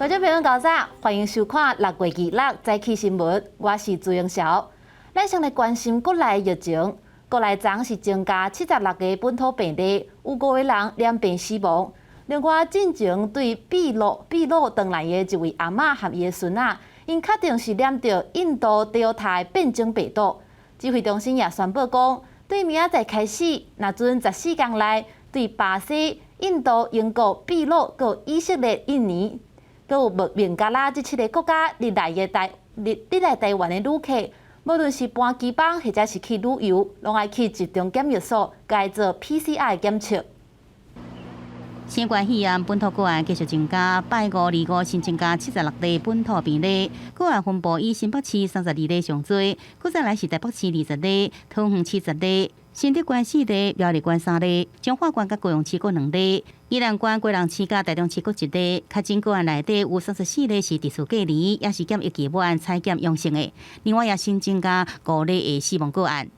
觀眾朋友早晨，歡迎收看6月26早起新聞，我是朱英韶。咱先來關心國內疫情，國內昨是增加76個本土病例，有五個人染病死亡。另外，進前對秘魯轉來的一位阿嬤和伊的孫仔，𪜶確定是染著印度德爾塔變種病毒。指揮中心也宣布講，對明仔載開始，若準14天內對巴西、印度、英國、秘魯、閣以色列、印尼、閣有孟加拉這七个國家入來的台入入來台灣的旅客，無論是搬機房或者是去旅遊，攏愛去集中檢疫所，共做 PCR 檢測。新冠肺炎本土個案繼續增加，拜五、二五新增加76例本土病例，個案分布以新北市32例上濟，閣再來是台北市20例，桃園市10例，新竹縣四例，苗栗縣三例，彰化縣佮高雄市各兩例，宜蘭縣、基隆市佮台中市各一例。確診個案內底有34例是佇厝隔離，抑是檢疫期滿採檢陽性的。另外也新增加五例的死亡個案。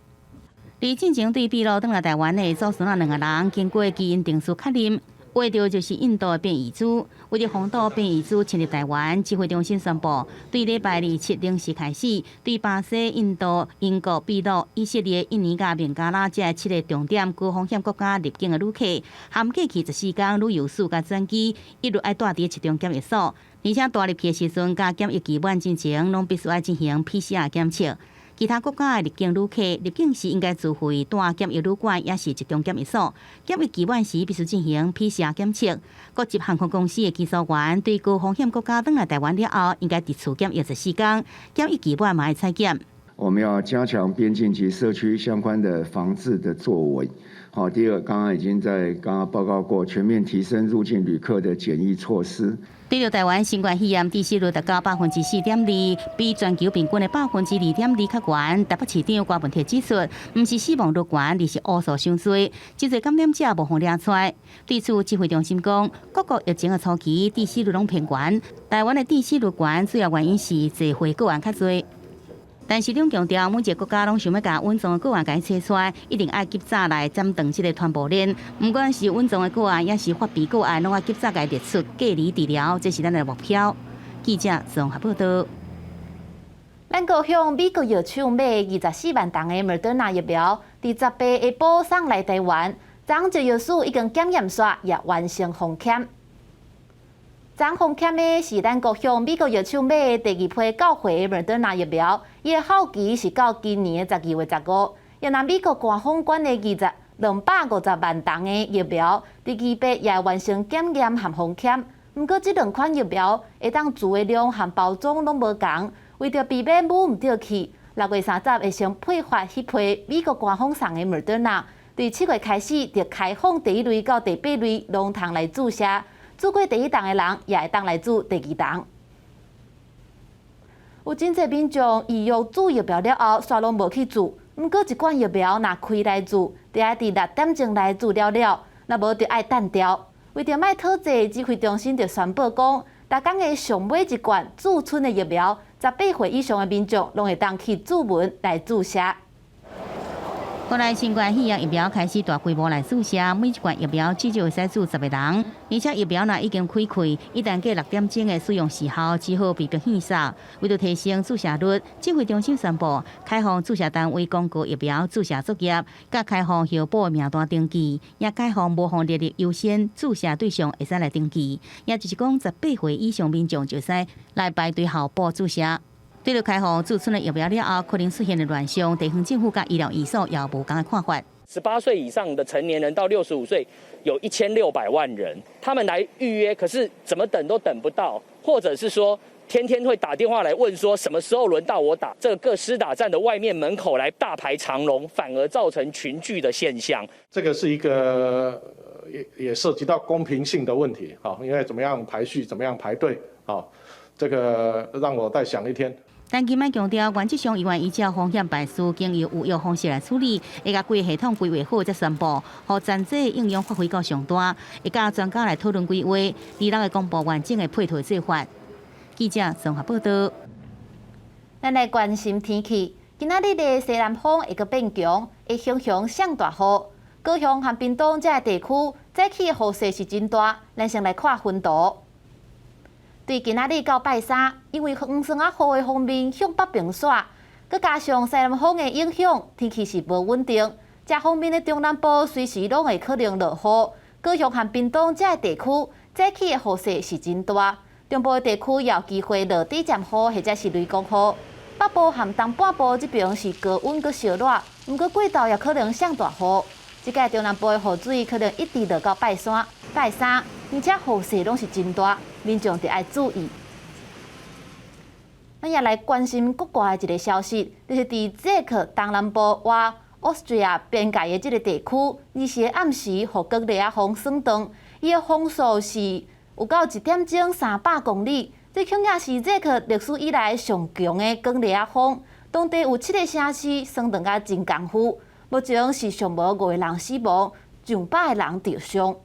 而進前對秘魯轉來台灣的祖孫仔兩個人，經過基因定序確認，懷著就是印度的變異株。為著防堵變異株侵入台灣，指揮中心宣布，對禮拜二七零時開始，對巴西、印度、英國、秘魯、以色列、印尼佮孟加拉這七个重點高風險國家入境的旅客，含過去14天旅遊史佮轉機，一律愛蹛佇集中檢疫所，而且踏入去的時陣，佮檢疫期滿之前，攏必須愛進行 PCR 檢測。其他國家的入境旅客入境時應該自費蹛檢疫旅館，抑是集中檢疫所。檢疫期滿時必須進行 PCR 檢測。各級航空公司的機組員對高風險國家轉來台灣了後，應該佇厝檢疫14天，檢疫期滿嘛愛採檢。我們要加強邊境及社區相關的防治的作為。好，第二，剛剛已經在剛剛報告過，全面提升入境旅客的檢疫措施。對著台灣新冠肺炎致死率達到4.2%，比全球平均的2.2%較懸。台北市長柯文哲指出，毋是死亡率懸，而是烏數傷濟，真濟感染者無予掠出來。對此，指揮中心講，各國疫情的初期致死率攏偏懸，台灣的致死率懸，主要原因是濟歲個案較濟。但是，長強調，每一个國家攏想欲共隱藏的個案共揣出來，一定愛及早來斬斷這个傳播鏈。毋管是隱藏的個案，抑是發病個案，攏愛及早共列出隔離治療，這是咱的目標。記者綜合報道。咱國向美國藥廠買24萬筒的莫德納疫苗，佇18下晡送來台灣。昨食藥署已經檢驗煞，也完成封簽。昨封簽的是咱國向美國藥廠買的第二批到貨的莫德納疫苗，伊的效期是到今年的12月15。也若美國官方管的250萬筒的疫苗，佇2八也完成檢驗和封簽。毋過，這兩款疫苗會當注的量和包裝攏無仝，為著避免舞毋著去，6月30會先配發彼批美國官方送的莫德納，對7月開始就開放第一類到第八類攏通來注射。注過第一筒的人，也會當來注第二筒。有真濟民眾預約注疫苗了後，煞攏無去注。毋過一罐疫苗若開來注，就愛佇6點鐘來注了了，若無就愛等著。為著莫討債，指揮中心就宣布講，逐工的上尾一罐蛀春的疫苗，18歲以上的民眾攏會當去注門來注射。國內新冠肺炎疫苗開始大規模來注射，每一罐疫苗至少會使注10個人，而且疫苗若已經開開，一旦過6點鐘的使用時效，只好被迫棄送。為著提升注射率，指揮中心宣布開放注射單位廣告疫苗注射作業，佮開放候補的名單登記，也開放無予列入優先注射對象會使來登記，也就是講18歲以上民眾就使來排隊候補注射。對著開放蛀春的疫苗了後，可能出現的亂象，地方政府佮醫療院所也有無仝的看法。 18歲以上的成年人到65歲，有1600萬人，他們來預約，可是怎麼等都等不到，或者是說天天會打電話來問說什麼時候輪到我打。這個各施打站的外面門口來大排長龍，反而造成群聚的現象。這個是一個也涉及到公平性的問題，好，因為怎麼樣排序，怎麼樣排隊，好，這個讓我再想一天。陳其邁強調，原則上猶原依照風險排序，經由有約方式來處理，會共規個系統規劃好才宣布，予全體影響發揮到上大，會佮專家來討論規劃，26會公布完整的配套做法。記者綜合報道。咱來關心天氣，今仔日的西南風會閣變強，會常常降大雨。高雄和屏東這个地區早起的雨勢是真大。咱先來看雲圖。對今仔日到拜三，因為黃霜仔雨的鋒面向北邊徙，閣加上西南風的影響，天氣是無穩定。遮方面的中南部隨時攏會可能落雨。高雄和屏東這個地區早起的雨勢是真大，中部的地區也有機會落短暫雨或者是雷公雨。北部和東半部這邊是高溫閣燒熱，毋過過晝也可能上大雨。這屆中南部的雨水可能一直落到拜三、拜三，而且雨勢攏是真大，民眾著愛注意。咱也來關心國外的一個消息，就是佇捷克東南部倚 Austria 邊界的這個地區，24暗時予捲螺仔風損斷，伊的風速是有到一點鐘300公里，這恐驚是捷克歷史以來上強的捲螺仔風。當地有七個城市損斷甲真艱苦，目前是上無五個人死亡，上百個人著傷。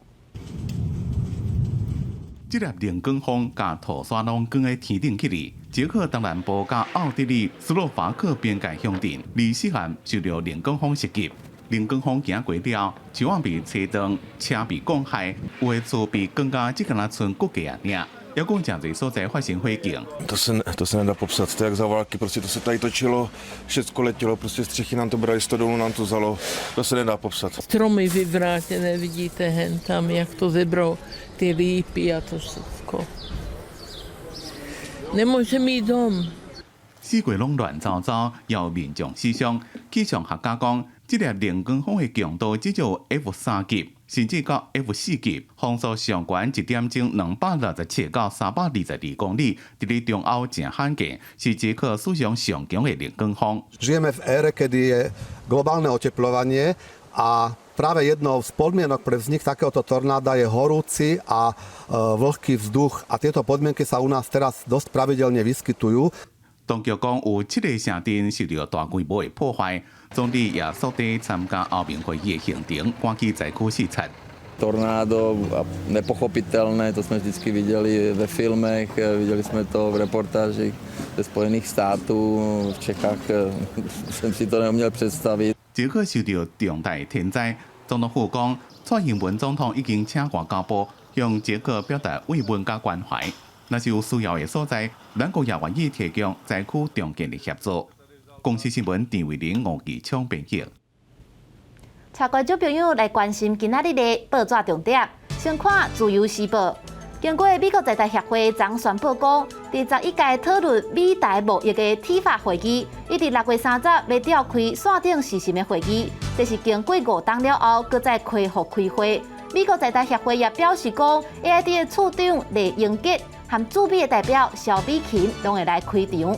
這粒龍捲風共塗沙攏捲佇天頂起哩，捷克東南部佮奧地利斯洛伐克邊界鄉鎮，24號受著龍捲風襲擊。龍捲風行過了，樹仔被吹斷，車被捲開，有的厝被捲甲只敢若賰骨架爾。猶閣誠濟所在發生火警。 To se nedá popsat, to je jak za války, prostě to se tady točilo, všecko letělo, prostě střechy nám to brali, stodolu nám to vzalo, to se nedá popsat. Stromy vyvrátené, vidíte hen tam, jak to zebralo ty lípy a to všecko. Nemůže mít dom. 四界攏亂糟糟，有民眾死傷。氣象學家講，這粒龍捲風的強度至少 F 3級，甚至到 F 4級，風速上懸一點鐘267到322公里，佇咧中歐誠罕見，是捷克史上上強的龍捲風。 Žijeme v ére, kedy je globálne oteplovanie a práve jednou z podmienok pre vznik takéhoto tornáda je horúci a vlhký vzduch a tieto podmienky sa u nás teraz dosť pravidelne vyskytujú. 當局講有七个城鎮受著大規模的破壞，總理也速地參加歐盟會議的行程，趕去災區視察。 Tornádo nepochopitelné, to jsme vždycky viděli ve filmech, viděli jsme to v reportážích ze Spojených států, v Čechách jsem si to neuměl představit. 捷克受著重大天災，總統府講，蔡英文總統已經請外交部向捷克表達慰問佮關懷。若是有需要的所在，咱國也願意提供災區重建的協助。公視新聞陳慧玲、吳繼昌編譯。帶觀眾朋友來關心今仔日的報紙重點，先看《自由時報》。經過美國在台協會昨宣布講，第11屆討論美台貿易的 TIFA 會議，伊佇6月30欲召開線頂視訊的會議，這是經過5冬了後，閣再恢復開會。美國在台協會也表示講，AIT 的處長酈英傑和駐美的代表蕭美琴攏會來開場。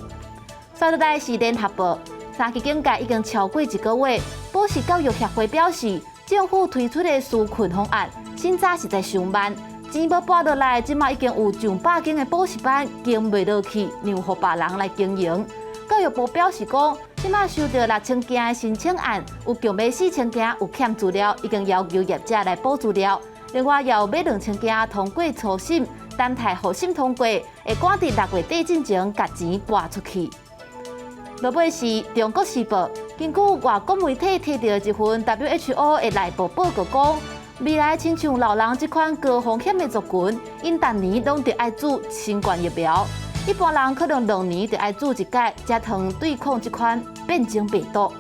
煞落來是聯合報，三級警戒已經超過一個月。補習教育協會表示，政府推出的紓困方案審查實在傷慢，錢無撥落來，這馬已經有上百間的補習班經袂落去，讓予別人來經營。教育部表示講，這馬收著6000件的申請案，有強欲4000件有欠資料，已經要求業者來補資料。另外，也有欲2000件通過初審，等待複審通過，會趕佇6月底進前共錢撥出去。落尾是《中國時報》，根據外國媒體提著一份 WHO 的內部報告講，未來親像老人這款高風險的族群，𪜶逐年攏著愛注新冠疫苗。一般人可能2年就愛注一擺，才通對抗這款變種病毒。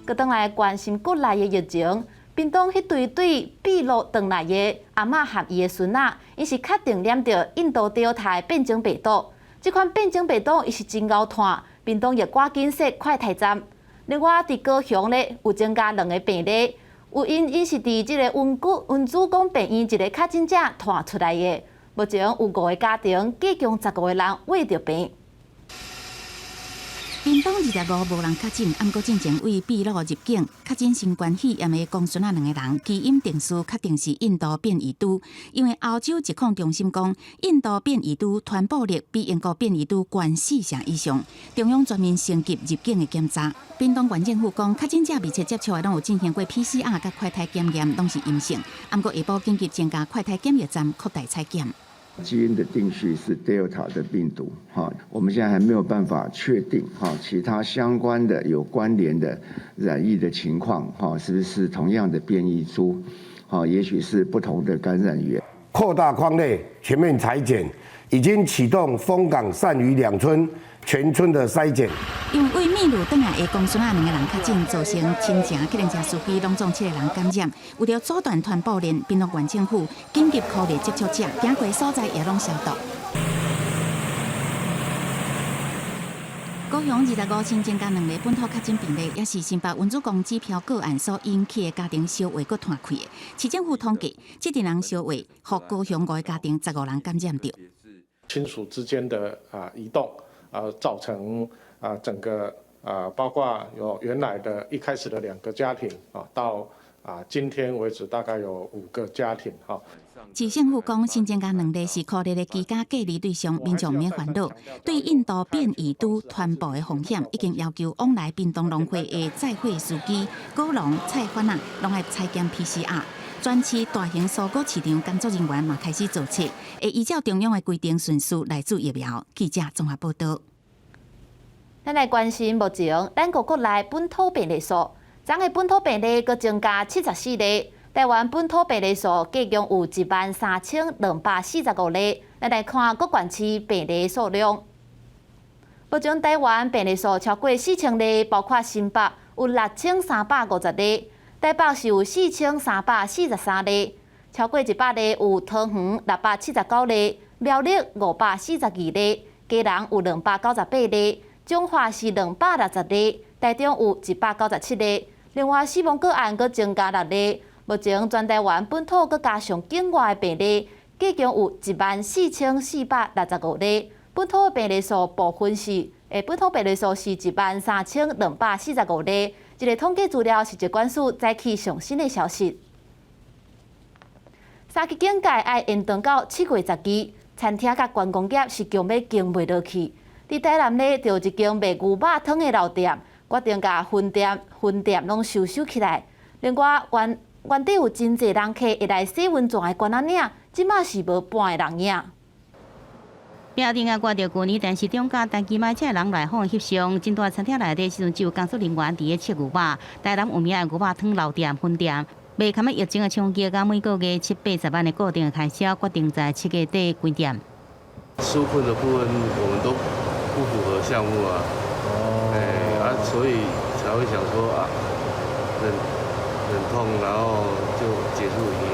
閣轉來關心國內的疫情，屏東彼對對秘魯轉來的阿嬤和伊的孫仔，𪜶是確定染著印度 Delta 變種病毒。這款變種病毒伊是真𠢕傳，屏東也趕緊設快篩站。另外，佇高雄咧有增加兩个病例，有𪜶𪜶是佇這个溫主公病院一个確診者傳出來的。目前有五个家庭，計共15個人秽著病。屏東25無人確診，毋過進前對秘魯入境確診新冠肺炎的公孫仔兩个人，基因定序確定是印度變異株。因為歐洲疾控中心講，印度變異株傳播力比英國變異株懸四成以上。中央全面升級入境的檢查。屏東縣政府講，確診者密切接觸的攏有進行過 PCR 佮快篩檢驗，攏是陰性。毋過下晡緊急增加快篩檢疫站擴大採檢。基因的定序是 Delta 的病毒，哈，我們現在還沒有辦法確定，哈，其他相關的有關聯的染疫的情況，哈，是不是同樣的變異株，哈，也許是不同的感染源。擴大匡列，全面採檢，已經啟動楓港、善漁兩村全村的篩檢。因為為秘魯轉來的公孫仔兩個人確診，造成親情計程車司機攏總七個人感染，為著阻斷傳播鏈，檳榔縣政府緊急呼籲接觸者，行過所在也攏消毒。高雄25新增加兩例本土確診病例，也是新北溫主公指標個案所引起的家庭相話閣湠開的。市政府統計，這陣人相話，予高雄五个家庭15人感染著。親屬之間的移動，造成整個包括有原來的一開始的兩個家庭啊，到今天為止大概有五個家庭哈。市政府講，新增加兩例是可能的居家隔離對象，民眾免煩惱。對印度變異株傳播的風險，已經要求往來屏東農會的載貨司機、果農、菜販仔，攏愛採檢 PCR。全市大型蔬果市場工作人員嘛開始做測，會依照中央的規定順序來注疫苗。記者綜合報導。咱來關心目前咱國國內本土病例數，昨昏本土病例閣增加74例。台灣本土病例數計共有13,245例。咱來看各縣市病例數量。目前台灣病例數超過4000例，包括新北有6350例，台北是有4343例，超過100例有桃園679例，苗栗542例，基隆有298例，彰化是260例，台中有197例。另外死亡個案閣增加6例。目前全台灣本土閣加上境外的病例，計共有14,465例。本土病例數部分是，本土病例數是13,245例。這个統計資料是疾管署早起上新的消息。三級警戒愛延長到7月12，餐廳佮觀光業是強欲經袂落去。佇台南咧，就有一間賣牛肉湯的老店，決定共分店分店攏收收起來。另外，原原底有真濟人客會來洗溫泉的關仔嶺，這馬是無半个人影。廟頂啊，掛著舊年電視中佮陳其邁這个人來訪翕相，真大餐廳內底時陣只有工作人員佇咧切牛肉。台南有名的牛肉湯老店分店，袂堪疫情的衝擊，佮每個月七八十萬的固定開銷，決定在7月底關店。紓困的部分，我們都不符合項目啊，哦，啊，所以才會想說啊，忍忍痛，然後就結束營業。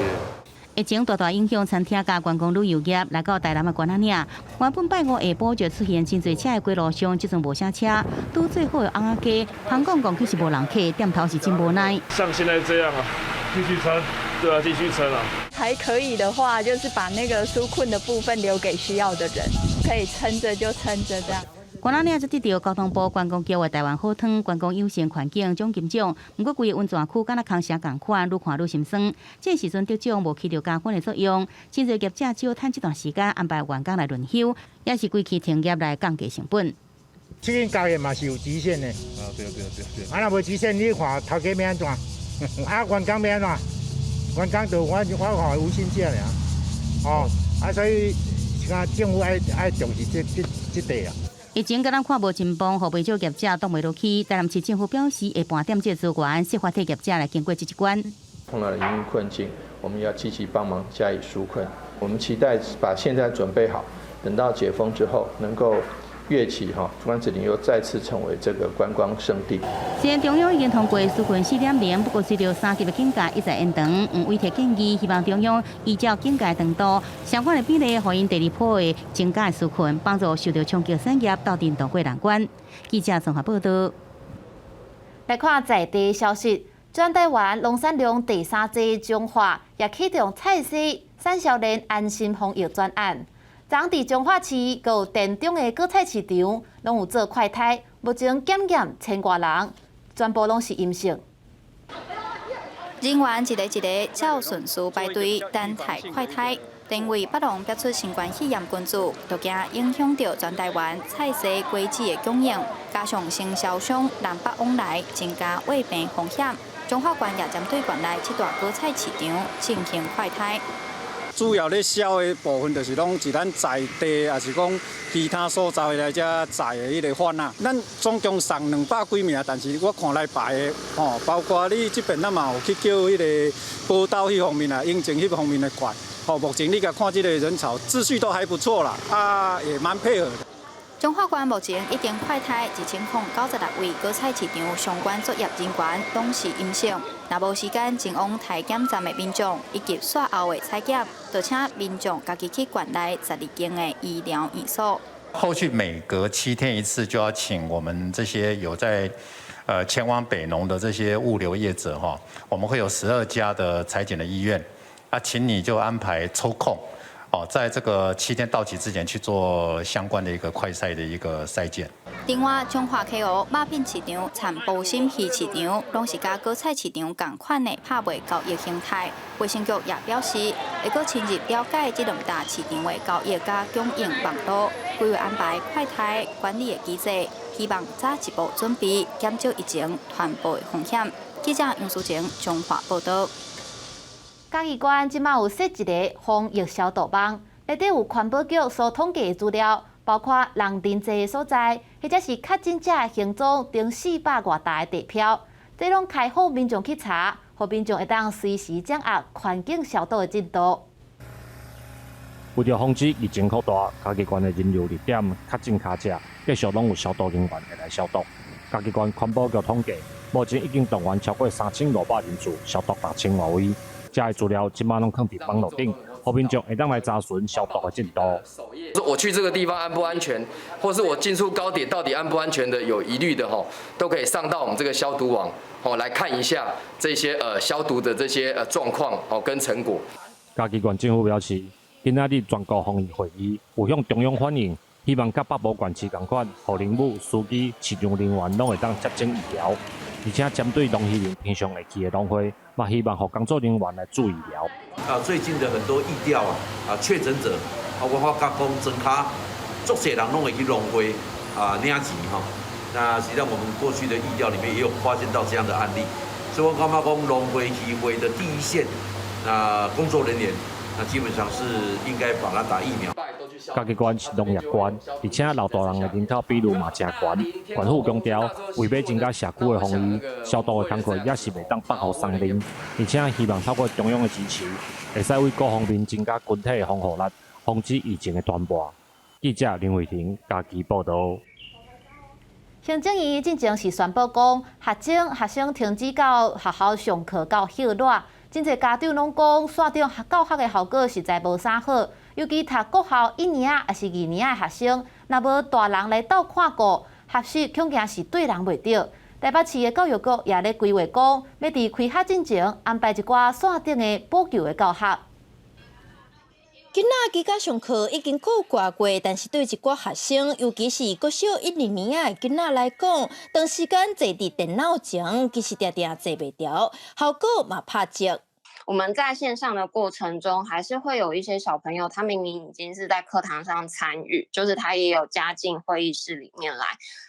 疫情大大影響餐廳佮觀光旅遊業，來到台南的關仔嶺，原本拜五下晡就出現真濟車的街路上，這陣無啥車，拄最好的尪仔雞，芳講講其實無人客，店頭是真無奈。像現在這樣啊，繼續撐，對啊，繼續撐啊。還可以的話，就是把那個紓困的部分留給需要的人，可以撐着就撐着這樣。關仔嶺則得著交通部觀光局的台灣好湯觀光友善環境獎金獎，毋過規个溫泉區敢若空城仝款，愈看愈心酸。這時陣得獎無起著加分的作用，真濟業者只好趁這段時間安排員工來輪休，抑是規氣停業來降低成本。這間交易嘛是有極限的。啊對對對對。啊，若無極限，你看頭家欲按怎？啊，員工欲按怎？員工就我看有薪假爾。哦，啊，所以講政府愛愛重視這這這塊啊。疫情敢若看無真幫，予袂少業者擋袂落去。台南市政府表示，會盤點這個資源，設法替業者來經過這一關。碰到了營運困境，我們要積極幫忙加以紓困。我們期待把現在準備好，等到解封之後，能夠躍起哈，關子嶺又再次成為這個觀光勝地。雖然中央已經通過紓困4.0，不過隨著三級的警戒一再延長，黃委提建議，希望中央依照警戒長度相關的比例，予𪜶第二波的增加紓困，幫助受著衝擊產業鬥陣渡過難關。記者綜合報導。來看在地消息，全台灣農產量第三濟彰化也啟動菜市產銷鏈安心防疫專案。昨佇彰化市佮田中的果菜市場，攏有做快篩，目前檢驗千外人，全部攏是陰性。人員一个一个照順序排隊等待快篩，單位北農爆出新冠肺炎群組，就驚影響著全台灣菜市果子的供應，加上承銷商南北往來，增加衛病風險。彰化縣也針對縣內七大果菜市場進行快篩。主要咧銷的部分就是攏是咱在地，抑是講其他所在來遮載的彼个販仔。咱總共送200幾名，但是我看來排的吼，包括你這邊咱嘛有去叫彼个寶島彼方面啊，永靖彼方面的過，好，目前你共看這个人潮秩序都還不錯啦，啊，也蠻配合的。彰化縣目前已經快篩1096位果菜市場相關作業人員攏是陰性，若無時間前往篩檢站的民眾，以及煞後的採檢，就請民眾家己去縣內12間的醫療院所。後續每隔7天一次，就要請我們這些有在前往北農的這些物流業者哈，我們會有12家的採檢的醫院，啊，請你就安排抽空。哦，在這個7天到期之前去做相關的一個快篩的一個篩檢。另外，彰化溪湖肉品市場、田埔心魚市場，攏是佮果菜市場仝款的拍賣交易形態。衛生局也表示，會閣深入了解這兩大市場的交易佮供應網路，規劃安排快篩管理的機制，希望早一步準備，減少疫情傳播的風險。記者楊淑晴彰化報導。嘉義縣這馬有設一个防疫消毒網，內底有環保局所統計的資料，包括人陣濟的所在，或者是確診者的行蹤等400外沓的地標，這攏開放民眾去查，予民眾會當隨時掌握環境消毒的進度。為著防止疫情擴大，嘉義縣的人流熱點、確診跤者，繼續攏有消毒人員會來消毒。嘉義縣環保局統計，目前已經動員超過3500人次消毒6000外位。這个資料這馬攏囥佇網路頂，予民眾會當來查詢消毒的進度。我去這個地方安不安全，或是我進出高鐵到底安不安全的，有疑慮的吼，都可以上到我們這個消毒網，哦來看一下這些消毒的這些狀況哦跟成果。嘉義縣政府表示，今仔日全國防疫會議有向中央反映，希望佮北部縣市仝款，予林務、司機、市場人員攏會當接種疫苗，而且針對農漁民平常會去的農會，嘛希望予工作人員來注疫苗。啊，最近的很多疫調啊，啊確診者啊，我發覺講莊跤足濟人攏會去農會啊領錢吼。那實際上我們過去的疫調裡面也有發現到這樣的案例，所以我感覺講農會漁會的第一線，那工作人員，那基本上是應該把他打疫苗。嘉義縣是農業縣，而且老大人的人口比率嘛誠懸。縣府強調，為欲增加社區的防禦，消毒的工課也是袂當放予鬆冗，而且希望透過中央的支持，會使對各方面增加群體的防護力，防止疫情的傳播。記者林慧婷嘉義報導。行政院進前是宣布講，學生停止到學校上課到歇熱，真濟家長攏講線頂教學的效果實在無啥好，尤其讀國校一年仔抑是二年仔的學生，若無大人來鬥看顧，學習恐驚是對人袂著。台北市的教育局也咧規劃講，欲佇開學進前安排一寡線頂的補救的教學。囡仔居家上課已經過外月，但是對一寡學生，尤其是國小一二年仔的囡仔來講，長時間坐佇電腦前，其實定定坐袂牢，效果嘛拍折。我們在線上的過程中，還是會有一些小朋友，他明明已經是在課堂上參與，就是他也有加進會議室裡面來，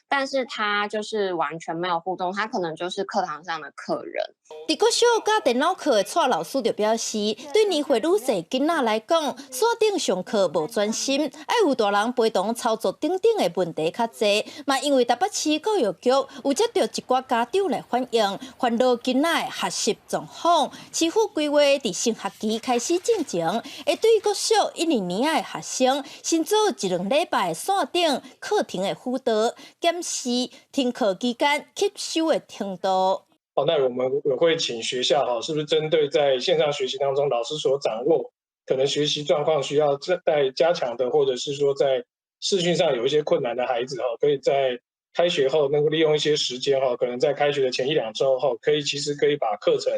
但是他就是完全沒有互動，他可能就是課堂上的客人。佇國小教電腦課的蔡老師就表示，對年歲愈細囡仔來講，線頂上課無專心，愛有大人陪同操作等等的問題較濟。嘛因為台北市教育局有接著一寡家長來反映，煩惱囡仔的學習狀況，市府規劃佇新學期開始進前，會對國小一二年仔的學生，先做一兩禮拜線頂課程的輔導，檢視停課期間吸收的程度。好，那我們也會請學校哈，是不是針對在線上學習當中，老師所掌握可能學習狀況需要再加強的，或者是說在視訊上有一些困難的孩子哈，可以在開學後能夠利用一些時間哈，可能在開學的前一兩週哈，可以其實可以把課程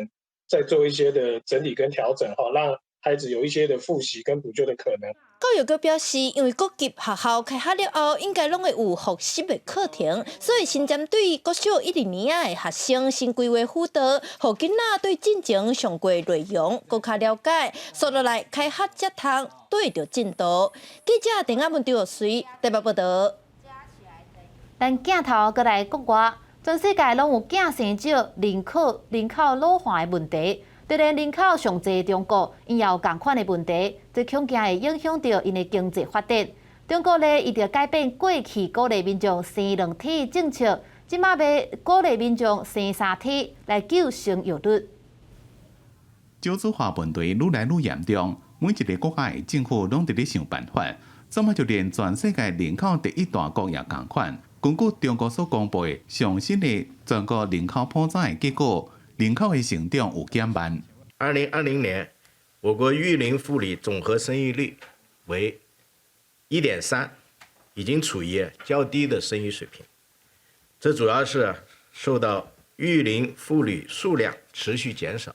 再做一些的整理跟調整哈，讓孩子有一些的複習跟補救的可能。教育局表示，因為各級學校開學了後，應該攏會有復習的課程，所以先針對國小一二年仔的學生先規劃輔導，予囡仔對進前上過的內容閣較了解，紲落來開學才通對著進度。記者鄭亞文、張玉穗台北報導。咱鏡頭閣來國外，全世界攏有囝生少、人口老化的問題。當然人口上濟中國，𪜶也有仝款的問題，這恐驚會影響著𪜶的經濟發展。中國咧，伊著改變過去鼓勵民眾生兩胎政策，這馬欲鼓勵民眾生三胎來救生育率。少子化問題愈來愈嚴重，每一个國家的政府攏佇咧想辦法，這馬就連全世界人口第一大國也仝款。根據中國所公布的上新的全國人口普查的結果，人口的成長有減慢。2020年，我國育齡婦女總和生育率為1.3，已經處於較低的生育水平。這主要是受到育齡婦女數量持續減少、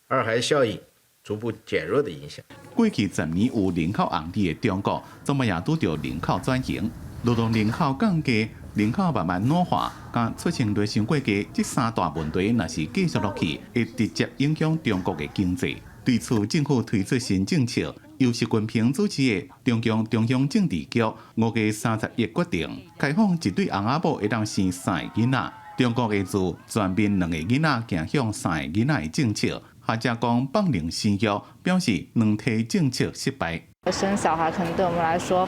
二孩效應逐步減弱的影響。過去10年有人口紅利的中國，這馬也拄著人口轉型，勞動人口降低、人口慢慢老化，佮出生率傷過低，這三大問題若是繼續落去，會直接影響中國的經濟。對此，政府推出新政策，由習近平主持的中共中央政治局5月31決定，開放一對翁仔某會當生三个囡仔。中國會自全面兩個囡仔走向三个囡仔的政策，學者講放任生育，表示兩胎政策失敗。生小孩可能對我們來說，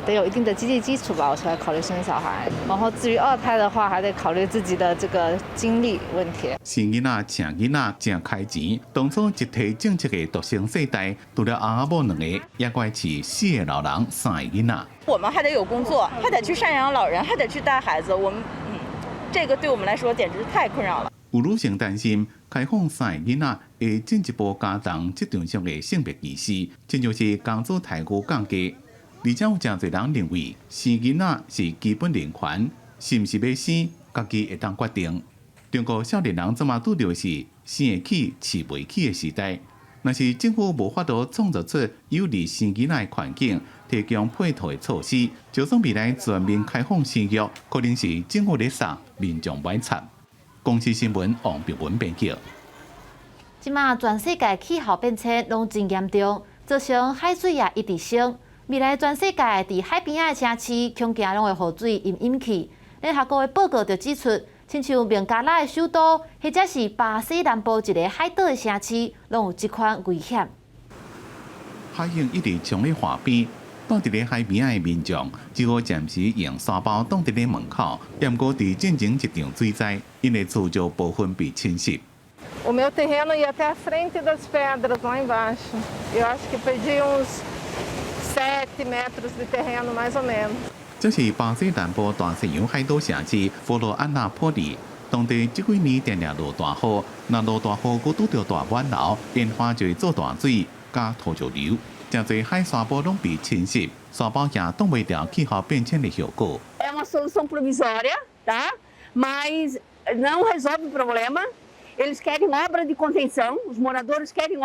得有一定的經濟基礎吧，我才考慮生小孩。然後至於二胎的話，還得考慮自己的這個精力問題。生囡仔、請囡仔誠開錢，當初一胎政策的獨生世代，除了翁仔某兩个，也閣飼四个老人、三个囡仔。我們還得有工作，還得去贍養老人，還得去帶孩子，我們，這個對我們來說簡直是太困擾了。有女性擔心開放三个囡仔會進一步加重職場上的性別歧視，親像是工資待遇降低。而且有誠濟人認為生囡仔是基本人權，是毋是欲生，家己會當決定。中國少年人這馬拄著是生會起、飼袂起的時代。若是政府無法度創造出有利生囡仔的環境，提供配套的措施，就算未來全面開放生育，可能是政府咧捒，民眾買插。公視新聞王碧文編輯。這馬全世界氣候變遷攏真嚴重，造成海水也一直升。未來全世界佇海邊仔的城市，恐驚攏會予水淹淹去。聯合國的報告就指出，親像孟加拉的首都，或者是巴西南部一个海島的城市，攏有這款危險。海湧一直衝咧岸邊，住佇咧海邊仔的民眾，只好暫時用沙包擋佇咧門口。毋過佇進前一場水災，𪜶的厝就部分被侵蝕。 O meu terreno ia até a frente das pedras lá embaixo. Eu acho que perdi uns 7 metros de terreno mais ou menos. 這是巴西南部大西洋海島城市佛羅安納波利，當地這幾年定定落大雨，若落大雨，閣拄著大暖流，煙花就會做大水佮土石流，誠濟海沙埔攏被侵蝕，沙包也擋袂牢氣候變遷的後果。 É uma solução provisória, tá? Mas não resolve o problema. Eles querem obra de contenção, os moradores querem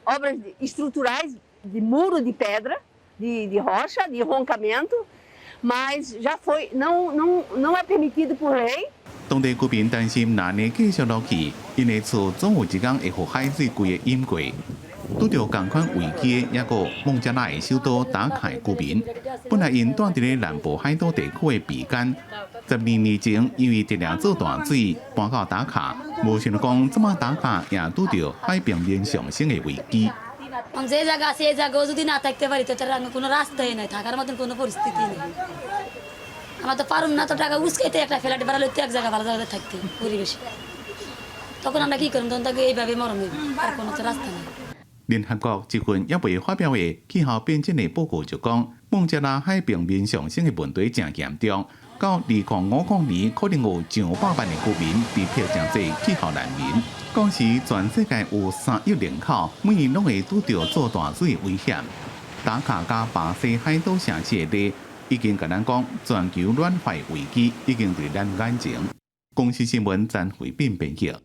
obras estruturais de muro de pedra, de rocha, de roncamento, mas já foi, não, não, não é permitido por lei. 當地居民擔心，若按呢繼續落去，𪜶的厝總有一工會予海水規个淹過。拄著仝款危機的，抑閣有孟加拉的首都達卡的居民，本來𪜶住佇咧南部海島地區的比干，12年前因為直直做大水搬到達卡，無想講這馬達卡也拄著海平面上升的危機。যে জায়গা আছে এই জায়গাও যদি না থাকতে পারি তো তার কোনো রাস্তাই নাই, থাকার মতন কোনো পরিস্থিতি নেই। আমরা তো পারুম না তো টাকা উস্কাইতে একটা ফ্ল্যাট ভাড়া লইতে এক জায়গা ভালো জায়গায় থাকতে পরিবেশে। তখন আমরা কি করব? তখন তাকে এইভাবে মরণ হইব, আর কোনো তো রাস্তা নেই। 聯合國這份猶未發表的氣候變遷的報告就講，孟加拉海平面上升的問題誠嚴重，到2050年可能有上百萬的居民被迫成做氣候難民。到時全世界有3億人口，每年攏會拄著做大水的危險。達卡佮巴西海島城市的例，已經共咱講，全球暖化危機已經佇咱眼前。公視新聞詹慧敏編輯。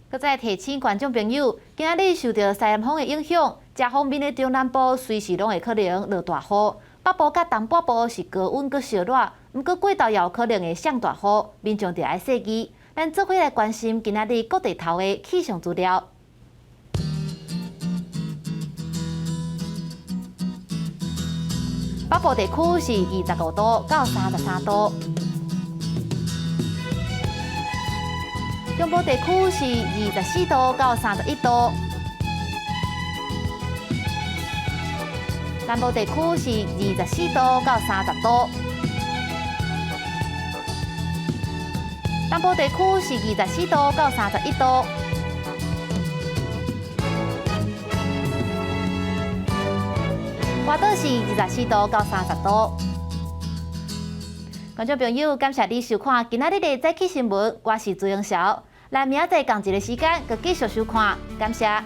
閣再提醒觀眾朋友，今仔日受著西南風的影響，遮方面的中南部隨時攏會可能落大雨。北部佮東北部是高溫閣燒熱，毋過過晝也有可能會降大雨，民眾著愛細膩。咱做伙來關心今仔日各地頭的氣象資料。北部地區是25度到33度。中部地區是24度到31度，南部地區是24度到30度，東部地區是24度到31度。外島是24度到30度。觀眾朋友，感謝你收看今仔日的早起新聞，我是朱英韶。咱明仔載仝一个時間，閣繼續收看，感謝。